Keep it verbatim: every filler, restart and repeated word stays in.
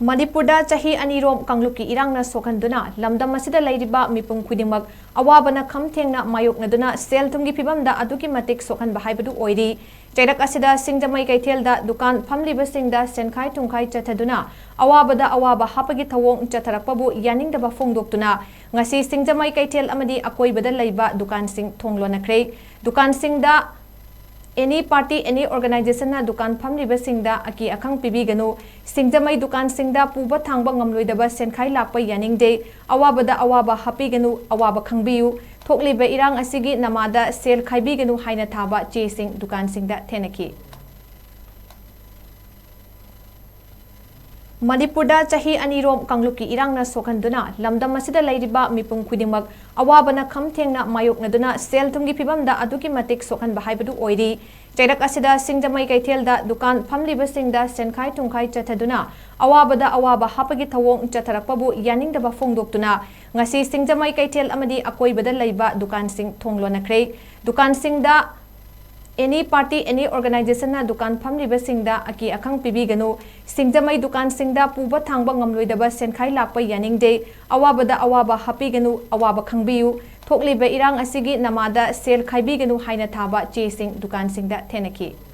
ꯃꯅꯤꯄꯨꯔꯗ ꯆꯍꯤ ꯑꯅꯤꯔꯣꯝ ꯀꯥꯡꯂꯨꯞꯀꯤ ꯏꯔꯥꯡꯅ ꯁꯣꯛꯍꯟꯗꯨꯅ ꯂꯝꯗꯝ ꯑꯁꯤꯗ ꯂꯩꯔꯤꯕ ꯃꯤꯄꯨꯝ ꯈꯨꯗꯤꯡꯃꯛ ꯑꯋꯥꯕꯅ ꯈꯝ ꯊꯦꯡꯅ ꯃꯥꯌꯣꯛꯅꯗꯨꯅ ꯁꯦꯜ ꯊꯨꯝꯒꯤ ꯐꯤꯕꯝꯗ ꯑꯗꯨꯛꯀꯤ ꯃꯇꯤꯛ ꯁꯣꯛꯍꯟꯕ ꯍꯥꯏꯕꯗꯨ ꯑꯣꯏꯔꯤ꯫ ꯆꯩꯔꯛ ꯑꯁꯤꯗ ꯁꯤꯡꯖꯃꯩ ꯀꯩꯊꯦꯜꯗ ꯗꯨꯀꯥꯟ ꯐꯝꯂꯤꯕꯁꯤꯡꯗ ꯁꯦꯟꯈꯥꯏ ꯊꯨꯝꯈꯥꯏ ꯆꯠꯊꯗꯨꯅ ꯑꯋꯥꯕꯗ ꯑꯋꯥꯕ ꯍꯥꯞꯄꯒꯤ ꯊꯧꯑꯣꯡ ꯆꯠꯊꯔꯛꯄꯕꯨ ꯌꯥꯅꯤꯡꯗꯕ ꯐꯣꯡꯗꯣꯛꯇꯨꯅ ꯉꯁꯤ ꯁꯤꯡꯖꯃꯩ ꯀꯩꯊꯦꯜ ꯑꯃꯗꯤ ꯑꯀꯣꯏꯕꯗ ꯂꯩꯕ ꯗꯨꯀꯥꯟꯁꯤꯡ ꯊꯣꯡ ꯂꯣꯟꯅꯈ꯭ꯔꯦ꯫ ꯗꯨꯀꯥꯟꯁꯤꯡꯗ any party, any organizationꯅ ꯗꯨꯀꯥꯟ ꯐꯝꯂꯤꯕꯁꯤꯡꯗ ꯑꯀꯤ ꯑꯈꯪ ꯄꯤꯕꯤꯒꯅꯨ꯫ ꯁꯤꯡꯖꯃꯩ ꯗꯨꯀꯥꯟꯁꯤꯡꯗ ꯄꯨꯕ ꯊꯥꯡꯕ ꯉꯝꯂꯣꯏꯗꯕ ꯁꯦꯟꯈꯥꯏ ꯂꯥꯛꯄ ꯌꯥꯅꯤꯡꯗꯦ꯫ ꯑꯋꯥꯕꯗ ꯑꯋꯥꯕ ꯍꯥꯞꯄꯤꯒꯅꯨ, ꯑꯋꯥꯕ ꯈꯪꯕꯤꯌꯨ꯫ ꯊꯣꯛꯂꯤꯕ ꯏꯔꯥꯡ ꯑꯁꯤꯒꯤ ꯅꯃꯥꯗ ꯁꯦꯜ ꯈꯥꯏꯕꯤꯒꯅꯨ ꯍꯥꯏꯅ ꯊꯥꯕ ꯆꯦꯁꯤꯡ ꯗꯨꯀꯥꯟꯁꯤꯡꯗ ꯊꯦꯡꯅꯈꯤ꯫ ꯃꯅꯤꯄꯨꯔꯗ ꯆꯍꯤ ꯑꯅꯤꯔꯣꯝ ꯀꯥꯡꯂꯨꯞꯀꯤ ꯏꯔꯥꯡꯅ ꯁꯣꯛꯍꯟꯗꯨꯅ ꯂꯝꯗꯝ ꯑꯁꯤꯗ ꯂꯩꯔꯤꯕ ꯃꯤꯄꯨꯝ ꯈꯨꯗꯤꯡꯃꯛ ꯑꯋꯥꯕꯅ ꯈꯝ ꯊꯦꯡꯅ ꯃꯥꯌꯣꯛꯅꯗꯨꯅ ꯁꯦꯜ ꯊꯨꯝꯒꯤ ꯐꯤꯕꯝꯗ ꯑꯗꯨꯛꯀꯤ ꯃꯇꯤꯛ ꯁꯣꯛꯍꯟꯕ ꯍꯥꯏꯕꯗꯨ ꯑꯣꯏꯔꯤ꯫ ꯆꯩꯔꯛ ꯑꯁꯤꯗ ꯁꯤꯡꯖꯃꯩ ꯀꯩꯊꯦꯜꯗ ꯗꯨꯀꯥꯟ ꯐꯝꯂꯤꯕꯁꯤꯡꯗ ꯁꯦꯟꯈꯥꯏ ꯊꯨꯝꯈꯥꯏ ꯆꯠꯊꯗꯨꯅ ꯑꯋꯥꯕꯗ ꯑꯋꯥꯕ ꯍꯥꯞꯄꯒꯤ ꯊꯧꯑꯣꯡ ꯆꯠꯊꯔꯛꯄꯕꯨ ꯌꯥꯅꯤꯡꯗꯕ ꯐꯣꯡꯗꯣꯛꯇꯨꯅ ꯉꯁꯤ ꯁꯤꯡꯖꯃꯩ ꯀꯩꯊꯦꯜ ꯑꯃꯗꯤ ꯑꯀꯣꯏꯕꯗ ꯂꯩꯕ ꯗꯨꯀꯥꯟꯁꯤꯡ ꯊꯣꯡ ꯂꯣꯟꯅꯈ꯭ꯔꯦ꯫ ꯗꯨꯀꯥꯟꯁꯤꯡꯗ any party, any organizationꯅ ꯗꯨꯀꯥꯟ ꯐꯝꯂꯤꯕꯁꯤꯡꯗ ꯑꯀꯤ ꯑꯈꯪ ꯄꯤꯕꯤꯒꯅꯨ꯫ ꯁꯤꯡꯖꯃꯩ ꯗꯨꯀꯥꯟꯁꯤꯡꯗ ꯄꯨꯕ ꯊꯥꯡꯕ ꯉꯝꯂꯣꯏꯗꯕ ꯁꯦꯟꯈꯥꯏ ꯂꯥꯛꯄ ꯌꯥꯅꯤꯡꯗꯦ꯫ ꯑꯋꯥꯕꯗ ꯑꯋꯥꯕ ꯍꯥꯞꯄꯤꯒꯅꯨ, ꯑꯋꯥꯕ ꯈꯪꯕꯤꯌꯨ꯫ ꯊꯣꯛꯂꯤꯕ ꯏꯔꯥꯡ ꯑꯁꯤꯒꯤ ꯅꯃꯥꯗ ꯁꯦꯜ ꯈꯥꯏꯕꯤꯒꯅꯨ ꯍꯥꯏꯅ ꯊꯥꯕ ꯆꯦꯁꯤꯡ ꯗꯨꯀꯥꯟꯁꯤꯡꯗ ꯊꯦꯡꯅꯈꯤ꯫